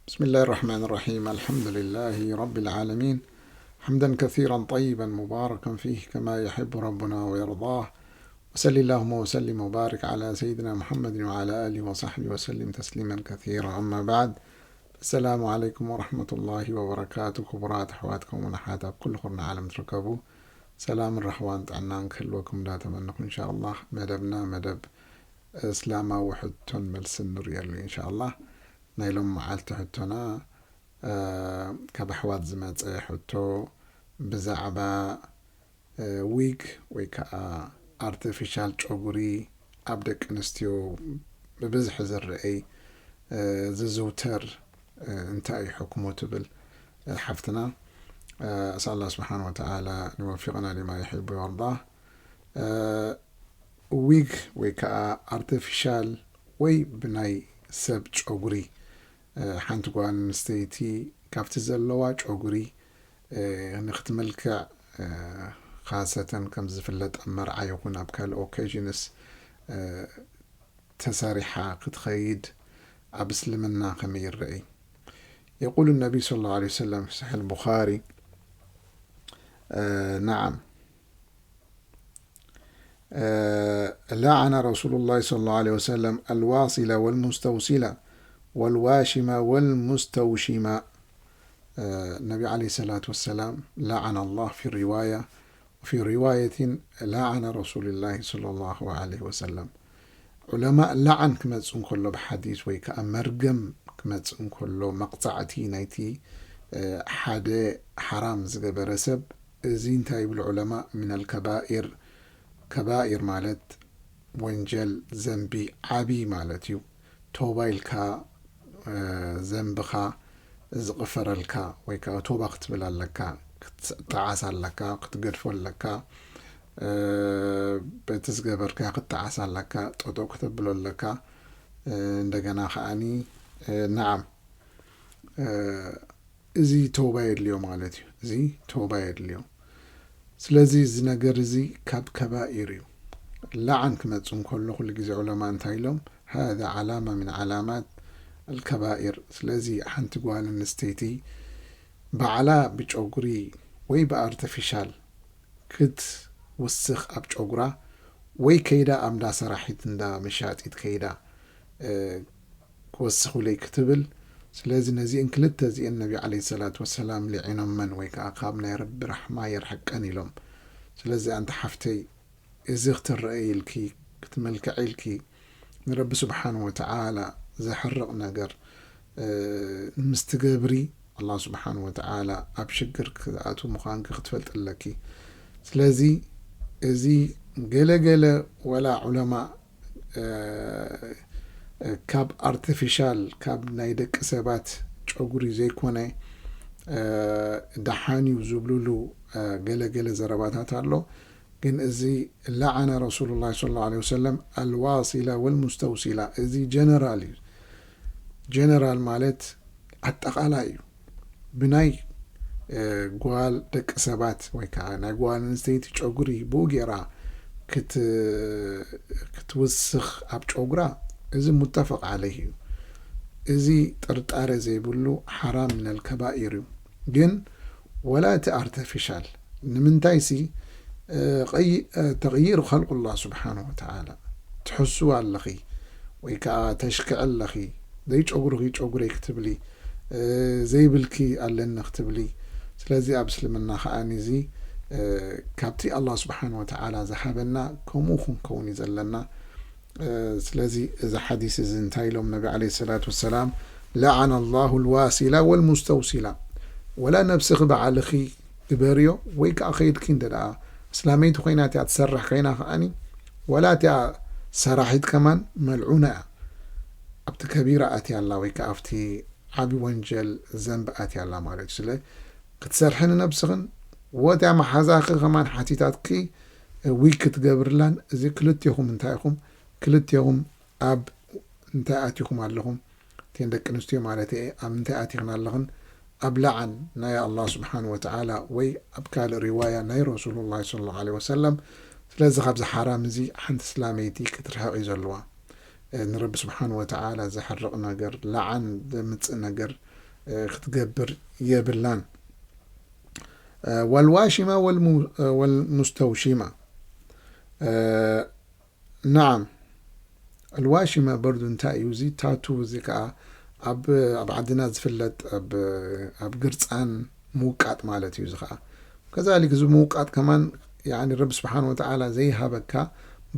بسم الله الرحمن الرحيم. الحمد لله رب العالمين. حمدا كثيرا طيبا مباركا فيه كما يحب ربنا ويرضاه. وصل اللهم وسلم وبارك على سيدنا محمد وعلى آله وصحبه وسلم تسليما كثيرا. أما بعد. السلام عليكم ورحمة الله وبركاته. ክቡራት ኣሕዋት ከምኡውን ኣሓት ኣብ ኩሉ ኩርናዕ ዓለም ትርከቡ ሰላምን ራህዋን ጥዕናን ክህልወኩም እንዳተመነኹ፣ እንሻኣላህ መደብና መደብ እስላማዊ ሕቶን መልስን ንርእየሉ፣ እንሻኣላህ። ናይ ሎም መዓልቲ ሕቶና፣ እ፣ ካብ ኣሕዋት ዝመጸ ሕቶ ብዛዕባ፣ እ፣ ዊግ ወይ ከዓ ኣርቲፊሻል ጨጉሪ ኣብ ደቂ ኣንስትዮ ብብዝሒ ዝረኣይ፣ እ፣ ዝዝውተር፣ እ፣ እንታይ እዩ ሕክሙ ትብል፣ እ፣ ሓፍትና። እ፣ ኣስኣል ኣላህ ስብሓን ወተዓላ ንወፊቕና ሊማ ይሕቡ ወርዳ። እ፣ ዊግ ወይ ከዓ ኣርቲፊሻል ወይ ብናይ ሰብ ጨጉሪ፣ እ፣ ሓንቲ ጓል ኣንስተይቲ ካብቲ ዘለዋ ጨጉሪ፣ እ፣ ንክትመልክዕ፣ እ፣ ካሰተን ከም ዝፍለጥ ኣብ መርዓ ይኹን ኣብ ካልእ ኦኬዥንስ፣ እ፣ ተሰሪሓ ክትኸይድ ኣብ እስልምና ከመይ ይረኣይ? يقول النبي صلى الله عليه وسلم في صحيح البخاري، آه، نعم، آه، لعن رسول الله صلى الله عليه وسلم الواصلة والمستوصلة والواشمة والمستوشمة. آه، النبي عليه الصلاة والسلام لعن الله في الرواية، وفي رواية لعن رسول الله صلى الله عليه وسلم. ዑለማእ ላዓን ክመጽእ እንከሎ ብሓዲስ ወይ ከኣ መርገም ክመጽእ እንከሎ መቕጻዕቲ ናይቲ፣ እ፣ ሓደ ሓራም ዝገበረ ሰብ እዚ እንታይ ይብሉ ዑለማእ? ሚነል ከባኢር፣ ከባኢር ማለት ወንጀል ዘንቢ ዓቢ ማለት እዩ። ቶባ ኢልካ፣ እ፣ ዘንብኻ ዝቕፈረልካ ወይ ከኣ ቶባ ክትብል ኣለካ፣ ክትጠዓስ ኣለካ፣ ክትገድፎ ኣለካ፣ እ፣ በቲ ዝገበርካ ክትጠዓስ ኣለካ፣ ጠጠው ክተብሎ ኣለካ። እ፣ እንደገና ከኣኒ፣ እ፣ ነዓም፣ እ፣ እዚ ቶባ የድልዮ ማለት እዩ። እዚ ቶባ የድልዮ። ስለዚ እዚ ነገር እዚ ካብ ከባኢር እዩ። ላዓን ክመጽእ እንከሎ ኩሉ ግዜ ዑለማ እንታይ ኢሎም? ሃዛ ዓላማ ምን ዓላማት ኣልከባኢር። ስለዚ ሓንቲ ጓል ኣንስተይቲ ባዕላ ብጨጉሪ ወይ ብኣርቲፊሻል ክትውስኽ ኣብ ጨጉራ ወይ ከይዳ ኣብ እንዳ ሰራሒት እንዳ መሻጢት ከይዳ፣ እ፣ ክወስኹለይ ክትብል። ስለዚ ነዚአን ክልተ እዚአን ነቢ ዓለይሂ ሰላቱ ወሰላም ልዒኖመን ወይ ከዓ ካብ ናይ ረቢ ራሕማ የርሕቀን ኢሎም። ስለዚ ኣንቲ ሓፍተይ እዚ ክትረአይ ኢልኪ ክትመልክዕ ኢልኪ ንረቢ ስብሓን ወተዓላ ዘሕርቕ ነገር፣ እ፣ ምስ ትገብሪ ኣላህ ስብሓን ወተዓላ ኣብ ሽግር ክትኣትዊ ምዃንኪ ክትፈልጢ ኣለኪ። ስለዚ እዚ ገለገለ ወላ ዑለማ፣ እ፣ ካብ ኣርቲፊሻል ካብ ናይ ደቂ ሰባት ጨጉሪ ዘይኮነ፣ እ፣ ደሓን እዩ ዝብሉሉ፣ እ፣ ገለገለ ዘረባታት ኣሎ። ግን እዚ ለዓነ ረሱሉላህ ሰለላሁ ዐለይሂ ወሰለም ኣልዋሲላ ወልሙስተውሲላ፣ እዚ ጀነራል እዩ። ጀነራል ማለት ኣጠቓላይ እዩ። ብናይ፣ እ፣ ጓል ደቂ ሰባት ወይ ከዓ ናይ ጓል ኣንስተይቲ ጨጉሪ ብኡ ገይራ ክት-፣ ክትውስኽ ኣብ ጨጉራ፣ እዚ ሙተፈቕ ዓለይህ እዩ። እዚ ጥርጣረ ዘይብሉ ሓራም ሚነል ከባኢር እዩ። ግን ወላ እቲ ኣርተፊሻል ንምንታይ ሲ፣ እ፣ ቀይ-፣ እ፣ ተቕይር ኸልቁላህ ስብሓንሁ ወተዓላ ትሕስው ኣለኺ ወይ ከዓ ተሽክዕ ኣለኺ፣ ዘይጨጉርኺ ጨጉረይ ክትብሊ፣ እ፣ ዘይብልኪ ኣለኒ ክትብሊ። ስለዚ ኣብ እስልምና ከዓኒ እዚ፣ እ፣ ካብቲ ኣላህ ስብሓንሁ ወተዓላ ዝሃበና ከምኡ ክንከውን እዩ ዘለና። እ፣ ስለዚ እዚ ሓዲስ እዚ እንታይ ኢሎም ነቢ ዓለይሂ ሰላቱ ወሰላም? ለዓነ ላሁ ልዋሲላ ወልሙስተውሲላ። ወላ ነብስኺ ባዕልኺ ግበርዮ ወይ ከዓ ከይድኪ እንተ ደኣ እስላመይቲ ኮይና እቲኣ ትሰርሕ ኮይና ከዓኒ፣ ወላ እቲኣ ሰራሒት ከማን መልዑና እያ። ኣብቲ ከቢራ ኣትያ ኣላ ወይ ከዓ ኣብቲ ዓቢ ወንጀል ዘንቢ ኣትያ ኣላ ማለት እዩ። ስለ ክትሰርሒ ንነብስኽን ወትያ መሓዛኺ ከማን ሓቲታትኪ ዊግ ክትገብርላን፣ እዚ ክልቴኹም እንታይ ኢኹም? ክልቴኹም ኣብ እንታይ ኣቲኹም ኣለኹም? እተን ደቂ ኣንስትዮ ማለት እየ፣ ኣብ እንታይ ኣቲኽን ኣለኽን? ኣብ ለዓን ናይ ኣላህ ስብሓን ወተዓላ ወይ ኣብ ካልእ ሪዋያ ናይ ረሱሉላህ ሰለላሁ ዐለይሂ ወሰለም። ስለዚ ካብዚ ሓራም እዚ ሓንቲ እስላመይቲ ክትርሕቕ እዩ ዘለዋ። እ፣ ንረቢ ስብሓን ወተዓላ ዘሕርቕ ነገር፣ ለዓን ዘምጽእ ነገር፣ እ፣ ክትገብር የብላን። እ፣ والواشمة والمو-፣ እ፣ والمستوشمة። እ፣ ናዓም። الواشمة برضو እንታይ እዩ? እዚ ታቱ፣ እዚ ከዓ ኣብ፣ ኣብ ዓድና ዝፍለጥ ኣብ፣ ኣብ ግርፃን ምውቃጥ ማለት እዩ። እዚ ከዓ ከዛሊክ እዚ ምውቃጥ ከማን ያኒ ረቢ ስብሓን ወተዓላ ዘይሃበካ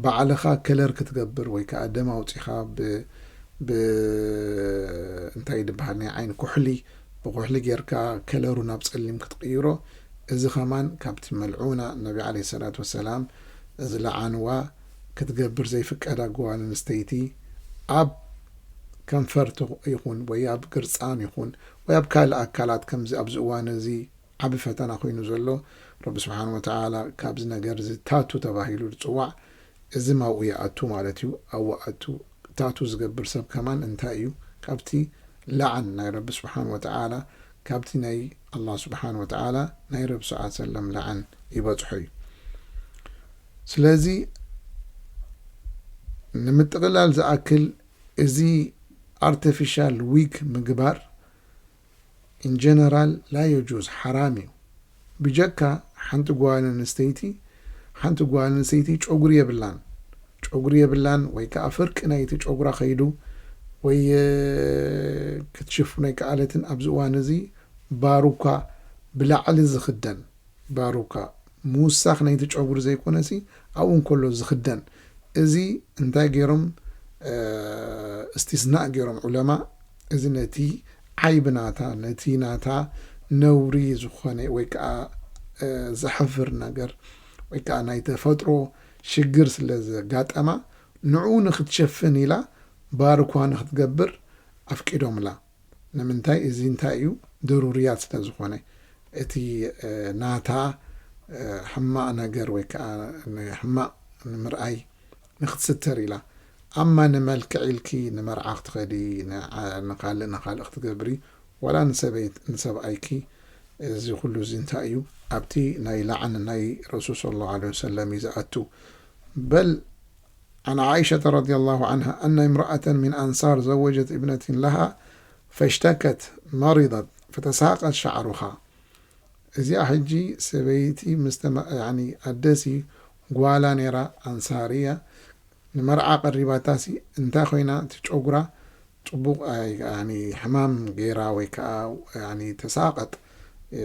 ባዕልኻ ከለር ክትገብር ወይ ከዓ ደም ኣውፂኻ ብ-፣ ብ-፣ እንታይ ድበሃል ናይ ዓይኒ ኩሕሊ፣ ብኩሕሊ ጌርካ ከለሩ ናብ ፀሊም ክትቅይሮ፣ እዚ ከማን ካብቲ መልዑና ነቢ ዓለይሂ ሰላቱ ወሰላም ዝለዓንዋ ክትገብር ዘይፍቀዳ ጓል ኣንስተይቲ ኣብ ከንፈር ይኹን ወይ ኣብ ግርፃን ይኹን ወይ ኣብ ካልእ ኣካላት ከምዚ ኣብዚ እዋን እዚ ዓቢ ፈተና ኮይኑ ዘሎ ረቢ ስብሓን ወተዓላ ካብዚ ነገር እዚ ታቱ ተባሂሉ ዝፅዋዕ እዚ ማብኡ ይኣቱ ማለት እዩ። ኣብኡ ኣቱ ታቱ ዝገብር ሰብ ከማን እንታይ እዩ? ካብቲ ለዓን ናይ ረቢ ስብሓን ወተዓላ፣ ካብቲ ናይ ኣላህ ስብሓን ወተዓላ ናይ ረቢ ሰለላሁ ዐለይሂ ወሰለም ለዓን ይበፅሖ እዩ። ስለዚ ንምጥቕላል ዝኣክል እዚ ኣርቲፊሻል ዊግ ምግባር ኢን ጀነራል ላ የጁዝ፣ ሓራም እዩ። ብጀካ ሓንቲ ጓል ኣንስተይቲ፣ ሓንቲ ጓል ኣንስተይቲ ጨጉሪ የብላን፣ ጨጉሪ የብላን ወይ ከዓ ፍርቂ ናይቲ ጨጉራ ከይዱ ወይ፣ እ፣ ክትሽፍኖ ኣይከኣለትን። ኣብዚ እዋን እዚ ባሩካ ብላዕሊ ዝኽደን፣ ባሩካ ምውሳኽ ናይቲ ጨጉሪ ዘይኮነሲ ኣብኡ እንከሎ ዝኽደን፣ እዚ እንታይ ገይሮም፣ እ፣ እስቲስናእ ገይሮም ዑለማ፣ እዚ ነቲ ዓይቢ ናታ፣ ነቲ ናታ ነውሪ ዝኾነ ወይ ከዓ፣ እ፣ ዘሕፍር ነገር ወይ ከዓ ናይ ተፈጥሮ ሽግር ስለ ዘጋጠማ ንዕኡ ንኽትሸፍን ኢላ ባርኳ ንኽትገብር ኣፍቂዶምላ። ንምንታይ? እዚ እንታይ እዩ? ደሩርያት ስለ ዝኾነ እቲ፣ እ፣ ናታ፣ እ፣ ሕማቕ ነገር ወይ ከዓ ንሕማቕ ንምርኣይ ንክትስተር ኢላ። ኣማ ንመልክዕ ኢልኪ ንመርዓ ክትኸዲ፣ ንዓ-፣ ንኻልእ ንኻልእ ክትገብሪ፣ ዋላ ንሰበይት-፣ ንሰብኣይኪ፣ እዚ ኩሉ እዚ እንታይ እዩ? ኣብቲ ናይ ለዓን ናይ ረሱል ሰለላሁ ዐለይሂ ወሰለም እዩ ዝኣቱ። በል عن عائشة رضي الله عنها أن امرأة من أنصار زوجت ابنة لها فاشتكت مرضت فتساقط شعرها. እዚኣ ሕጂ ሰበይቲ ምስ ተመ-፣ ያኒ ኣደሲ ጓላ ነይራ ኣንሳርያ ንመርዓ ቀሪባታሲ እንታይ ኮይና እቲ ጨጉራ ጽቡቕ ኣይ-፣ ያኒ ሕማም ገይራ ወይ ከዓ ያኒ ተሳቐጥ፣ እ፣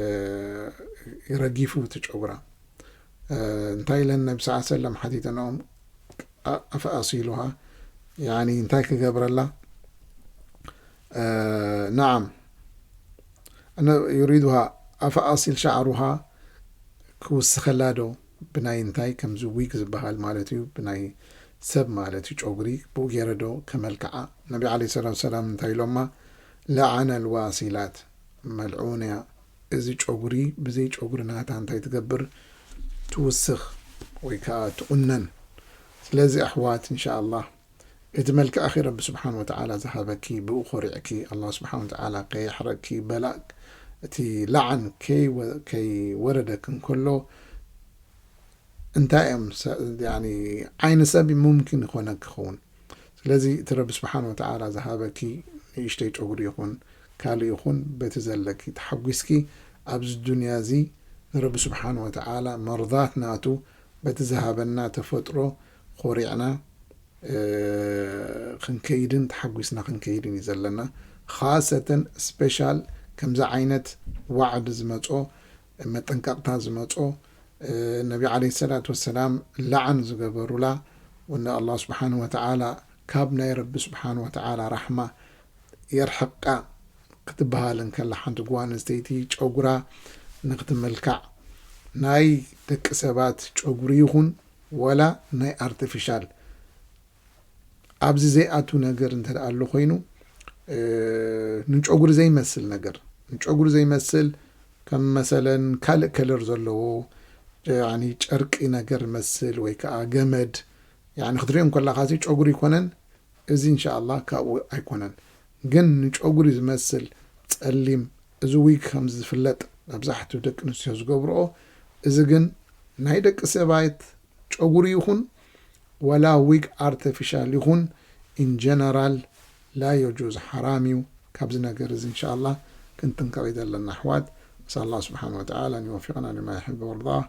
ረጊፉ እቲ ጨጉራ። እ፣ እንታይ ኢለን ነቢ ሰለላሁ ዐለይሂ ወሰለም ሓቲተንኦም? አ-፣ ኣፈኣሲሉሃ፣ ያኒ እንታይ ክገብረላ? እ፣ ነዓም። ኣነ ዩሪዱሃ ኣፈኣሲል ሸዕሩሃ ክውስኸላ ዶ? ብናይ እንታይ ከምዚ ዊግ ዝበሃል ማለት እዩ፣ ብናይ ሰብ ማለት እዩ፣ ጨጉሪ ብኡ ገይረ ዶ ከመልክዓ? ነቢ ዓለይሂ ሰላቱ ወሰላም እንታይ ኢሎማ? ለዓነ ልዋሲላት፣ መልዑን እያ። እዚ ጨጉሪ ብዘይ ጨጉሪ ናታ እንታይ ትገብር? ትውስኽ ወይ ከዓ ትቑነን። ስለዚ ኣሕዋት፣ እንሻኣላህ፣ እቲ መልክዕኺ ረቢ ስብሓን ወተዓላ ዝሃበኪ፣ ብኡ ኮሪዕኪ፣ ኣላህ ስብሓን ወተዓላ ከየሕረኪ፣ በላእ፣ እቲ ለዓን ከይወ-፣ ከይወረደኪ እንከሎ፣ እንታይ እዮም ሰ-፣ ያኒ፣ ዓይኒ ሰብ ሙምኪን ይኾነኪ ይኸውን። ስለዚ እቲ ረቢ ስብሓን ወተዓላ ዝሃበኪ ንእሽተይ ጨጉሪ ይኹን ካልእ ይኹን፣ በቲ ዘለኪ ተሓጒስኪ፣ ኣብዚ ዱንያ እዚ ንረቢ ስብሓን ወተዓላ መርዳት ናቱ፣ በቲ ዝሃበና ተፈጥሮ ኮሪዕና፣ እ፣ ክንከይድን ተሓጒስና ክንከይድን እዩ ዘለና። ኻሰተን ስፔሻል ከምዚ ዓይነት ዋዕዲ ዝመጾ፣ መጠንቀቕታ ዝመጾ፣ እ፣ ነቢ ዓለይሂ ሰላቱ ወሰላም ለዓን ዝገበሩላ፣ ወነ ኣላህ ስብሓን ወተዓላ ካብ ናይ ረቢ ስብሓን ወተዓላ ራሕማ የርሕቃ ክትበሃል እንከላ፣ ሓንቲ ጓል ኣንስተይቲ ጨጉራ ንክትመልካዕ፣ ናይ ደቂ ሰባት ጨጉሪ ይኹን ወላ ናይ ኣርቲፊሻል ኣብዚ ዘይኣቱ ነገር እንተ ደኣ ኣሎ ኮይኑ፣ እ፣ ንጨጉሪ ዘይመስል ነገር፣ ንጨጉሪ ዘይመስል ከም መሰለን ካልእ ከለር ዘለዎ፣ ያኒ ጨርቂ ነገር መስል ወይ ከዓ ገመድ፣ ያኒ ክትሪኦ እንከለኻ እዚ ጨጉሪ ይኮነን፣ እዚ እንሻኣላህ ካብኡ ኣይኮነን። ግን ንጨጉሪ ዝመስል ጸሊም፣ እዚ ዊግ ከም ዝፍለጥ መብዛሕትኡ ደቂ ኣንስትዮ ዝገብርኦ፣ እዚ ግን ናይ ደቂ ሰባት ጨጉሪ ይኹን ወላ ዊግ ኣርቲፊሻል ይኹን ኢን ጀነራል ላ የጁዝ፣ ሓራም እዩ። ካብዚ ነገር እዚ እንሻኣላህ ክንጥንቀቕ እዩ ዘለና ኣሕዋት። نسأل الله سبحانه وتعالى أن يوفقنا لما يحب ويرضاه.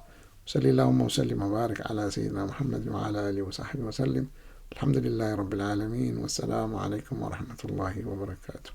وصلى اللهم وسلم وبارك على سيدنا محمد وعلى آله وصحبه وسلم. الحمد لله رب العالمين، والسلام عليكم ورحمة الله وبركاته.